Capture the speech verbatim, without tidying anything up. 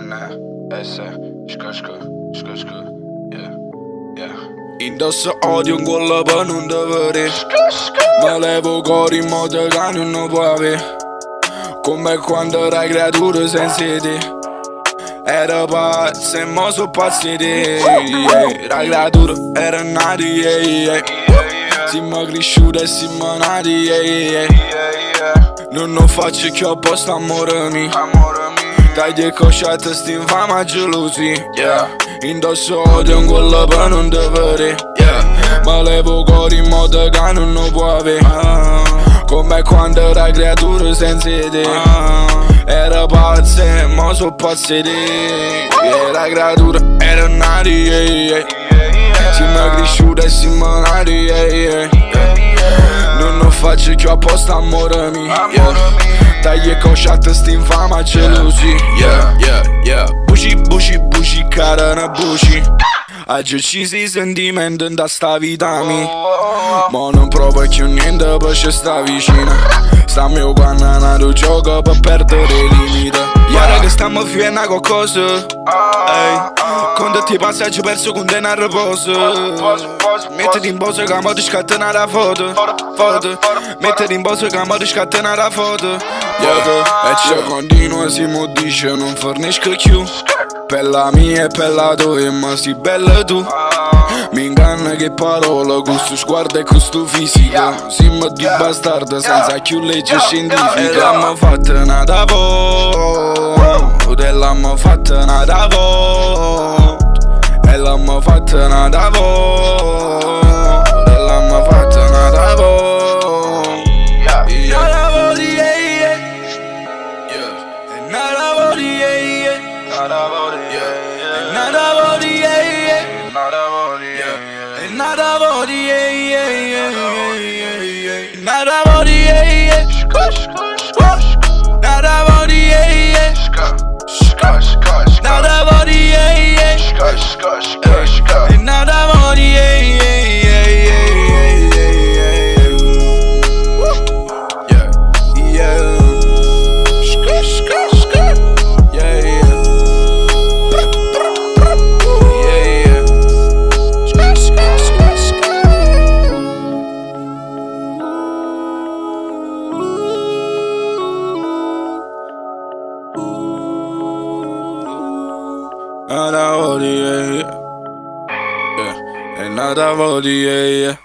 Nah, S, shka, shka, shka, shka, yeah, yeah. Indosso odio un colpo per non te vedere. Me levo cori in modo che non può avere. Come quando era creatura senza di te. Era pazzo e mo so pazzi di te, yeah. Era creatura, era nati, yeah, yeah. Siamo cresciuti e siamo nati, yeah, yeah. Non lo faccio più apposta, amore mio. Taglia e cosciata, sta infama gelosia, yeah. Indosso odio un colpo per non te vedere, yeah. Me levo cori in modo che non lo può avere. Come quando era creatura senza di te. Era pazzo e mo so pazzi di te. Era creatura, era nati, yeah, yeah. Siamo cresciuti e siamo nati, yeah, yeah. Non lo faccio più apposta, amore mio, yeah. Taglia e cosciata, sta infama gelosia, yeah, yeah, yeah. Buci, buci, buci, cara na buci. Aggio ucciso i sentimenti nta sta vita mia. Mo non provo più niente, poi ci sta vicina. Stammi quando un altro gioco per perdere i limiti. Guarda che stammo fienna con cose. Ehi, con tutti i passaggi perso con te a riposo. Mettiti in posa che mo ti scatto una foto. Foto. Mettiti in posa che mo ti scatto una foto. Foto. E ci continua, si mo dice non fornisco più. Pella mia e pella tua, ma si bella tu. Mi inganna che parola, con stu sguardo e con stu fisico. Siamo due bastardi senza più legge scientifica. E l'ammo fatta n'ata vota, e l'ammo fatta n'ata vota, e l'ammo fatta n'ata vota, e l'ammo fatta n'ata vota. Yeah. N'ata vota, yeah, yeah. Yeah. N'ata vota, yeah, yeah. N'ata vota, yeah, yeah. N'ata vota, yeah, yeah. N'ata vota, yeah, yeah. N'ata vota, yeah, yeah, yeah, yeah, yeah, yeah. N'ata vota, yeah, yeah. N'ata vota, yeah, yeah. N'ata vota, yeah, yeah. N'ata vota, yeah, yeah, yeah, yeah, yeah. Yeah. Yeah. Skr, skr, skr. Yeah, yeah. Brr, brr, brr. Yeah, yeah. Skr, skr, skr, skr. Another body, yeah, yeah. Yeah. Another body, yeah, yeah.